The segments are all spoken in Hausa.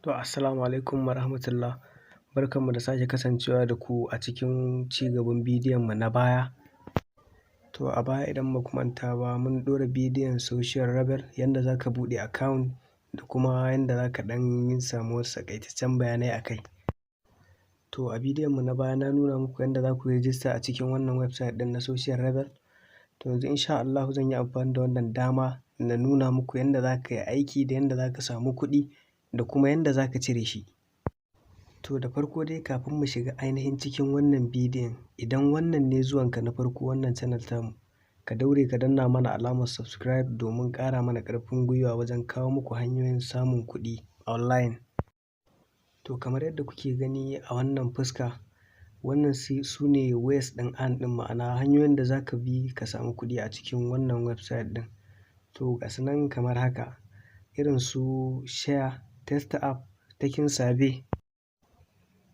To, assalamu alaikum warahmatullah. Barkanmu da sake kasancewa da ku a cikin cigaban bidiyon mu na baya. To, a baya idan ba ku manta ba, mun ɗora bidiyon Social Rebel, yanda za ka buɗe account da kuma yanda za ka ɗan samu wasu taƙaitaccen bayanai a kai. To, a bidiyon mu na baya na nuna muku yanda za ku yi rijista a cikin wannan website ɗin na Social Rebel. To, yanzu insha Allahu zan yi amfani da wannan dama na nuna muku yanda za ka yi aiki da yanda za ka samu kuɗi da kuma yanda za ka cire shi. To, da farko dai, kafin mu shiga ainihin cikin wannan bidiyon, idan wannan ne zuwanka na farko wannan channel tamu, ka daure ka danna mana alamar subscribe domin ƙara mana ƙarfin gwiwa wajen kawo muku hanyoyin samun kuɗi online. To, kamar yadda kuke gani a wannan fuska, wannan su ne ways ɗin earn ɗin, ma'ana hanyoyin da za ka bi ka samu kuɗi a cikin wannan website ɗin. To, ga su nan kamar haka, irin su share, test app, taking survey,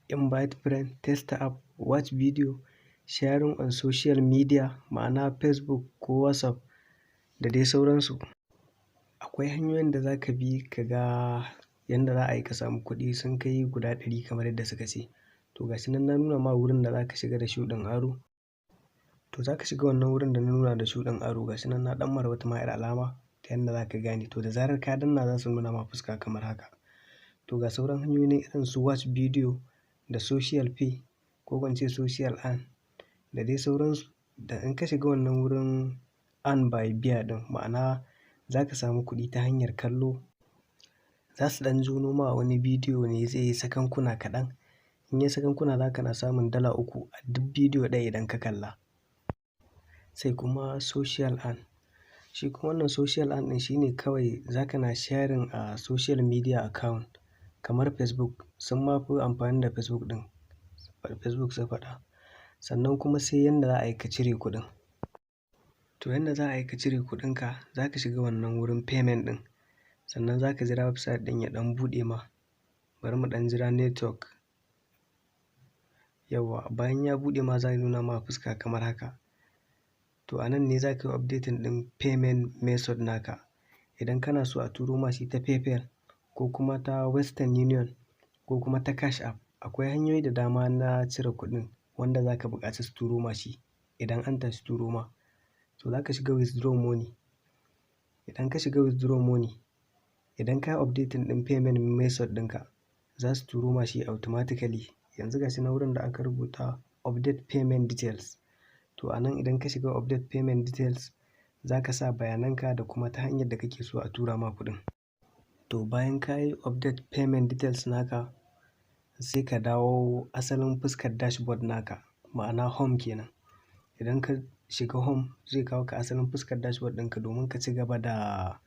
invite friend, test app, watch video, sharing on social media, ma'ana Facebook ko WhatsApp da dai sauransu. Akwai hanyoyin da za ka bi ka ga yanda za a yi ka samu kuɗi sun kai guda 100 kamar yadda suka ce. To, ga shi nan na nuna ma wurin da za ka shiga da shuɗin arrow. To, za ka shiga wannan wurin da na nuna da shuɗin arrow, ga shi nan na ɗan mara wata ma 'yar alama ta yanda za ka gane. To, da zarar ka danna, za su nuna ma fuska kamar haka. To, ga sauran hanyoyi nan irin su watch video da social pay ko in ce social earn da dai sauransu. Da in ka shiga wannan wurin earn by view ɗin, ma'ana za ka samu kuɗi ta hanyar kallo. Za su ɗan jono ma wani bidiyo ne, zai yi sakankuna kaɗan. In yayi sakankuna, za ka na samun $3 a duk bidiyo ɗaya idan ka kalla. Sai kuma social earn. Shi kuma wannan social earn ɗin shine kawai za ka na sharing a social media account kamar Facebook. Sun ma fi amfani da Facebook ɗin, Facebook suka faɗa. Sannan kuma sai yanda za a yi ka cire kuɗin. To, yanda za a yi ka cire kuɗinka, za ka shiga wannan wurin payment ɗin. Sannan za ka jira website ɗin ya ɗan buɗe ma. Bari mu ɗan jira network. Yauwa, bayan ya buɗe ma, za ya nuna ma fuska kamar haka. To, a nan ne za ka yi updating ɗin payment method naka. Idan kana so a turo ma shi ta PayPal ko kuma ta Western Union ko kuma ta Cash App, akwai hanyoyi da dama na cire kuɗin wanda za ka buƙaci su turo ma shi idan an tashi turo ma. To, za ka shiga withdraw money. Idan ka shiga withdraw money, idan ka yi updating ɗin payment method ɗinka, za su turo ma shi automatically. Yanzu ga shi nan wurin da aka rubuta update payment details. To, a nan idan ka shiga update payment details, za ka sa bayanan ka da kuma ta hanyar da kake so a tura ma kuɗin. To, bayan ka yi update payment details naka, sai ka dawo asalin fuskar dashboard naka, ma'ana home kenan. Idan ka shiga home, zai kawo ka asalin fuskar dashboard ɗinka domin ka ci gaba da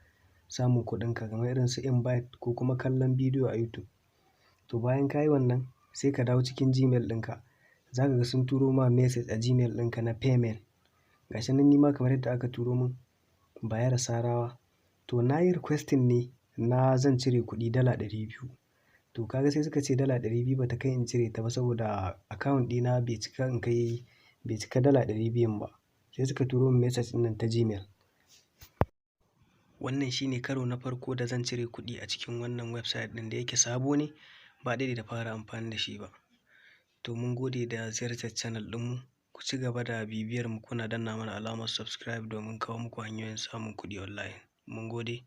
samun kuɗinka kamar irin su invite ko kuma kallon bidiyo a YouTube. To, bayan ka yi wannan, sai ka dawo cikin Gmail ɗinka. Za ka ga sun turo ma message a Gmail ɗinka na payment. Ga shi nan nima kamar yadda aka turo mun, Bayero Sarawa. To, na yi requesting ne na zan cire kuɗi $200. To, ka ga sai suka ce $200 ba ta kai in cire ta ba saboda account ɗina bai cika in kai, bai cika $200n ba. Sai suka turo mun message ɗin nan ta Gmail. Wannan shine karo na farko da zan cire kuɗi a cikin wannan website ɗin, da yake sabo ne, ba a daɗe da fara amfani da shi ba. To, mun gode da ziyartar channel ɗinmu. Ku ci gaba da bibiyar mu, kuna danna mana alamar subscribe domin kawo muku hanyoyin samun kuɗi online. Mun gode.